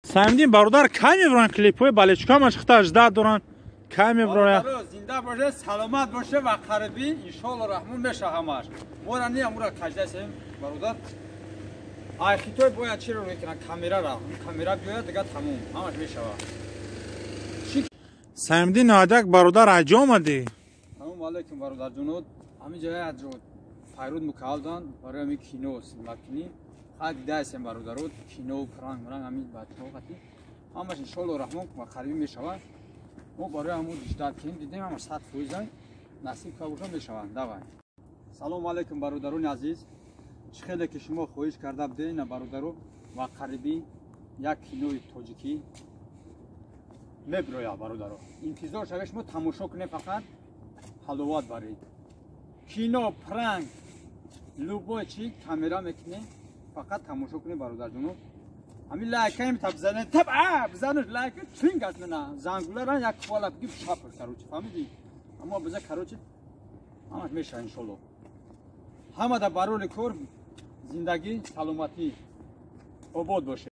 Саймиддин бародар, кай мебуранд клипҳои балечка? Машхта жда доранд, кай мебурояд? Зинда боше, саломат боше. Ва қарибӣ, иншоалло раҳмон, меша ҳамаш. Мора не, амура каждасем, бародар. Ай хитой бояд чиро мекунад? Камерара, камера биёяд, дига тамом, ҳамаш мешавад. Саймиддин Наадак бародар, аҷо омадӣ? Салому алайкум, бародарҷонод. Ҳамин ҷоя аҷо файруд мукалдан барои ҳамин кино снимакунӣ. Хай, дидаесем, бародарод, кино, пранк мранг, ҳамин бачаҳо қати ҳамаш, иншоалло раҳмон, ва қарибӣ мешавад. Мо барои ҳамун ждать кунем, дидем, ҳамаш 100%, насиб ка боша, мешаванд. Давай, салому алайкум, бародарони азиз. Чӣ хеле ки шумо хоҳиш карда будед, на, бародаро, ва қарибӣ як кинои тоҷикӣ мебирояд. Бародаро, интизор шавед, шумо тамошо кунед, фақат ҳаловат баред. Кино, пранк, любой чи камера мекунем, фақат тамошо кунед, бародарҷоно. Ҳамин лайкаем та бизанед, таб бизанед лайка, чинг аст, на зангулара як хола биги, шапр, короче, фаҳмидӣ? Аммо биза, короче, ҳамаш меша, иншолло. Ҳамада барори кор, зиндагӣ, саломатӣ, обод бошед.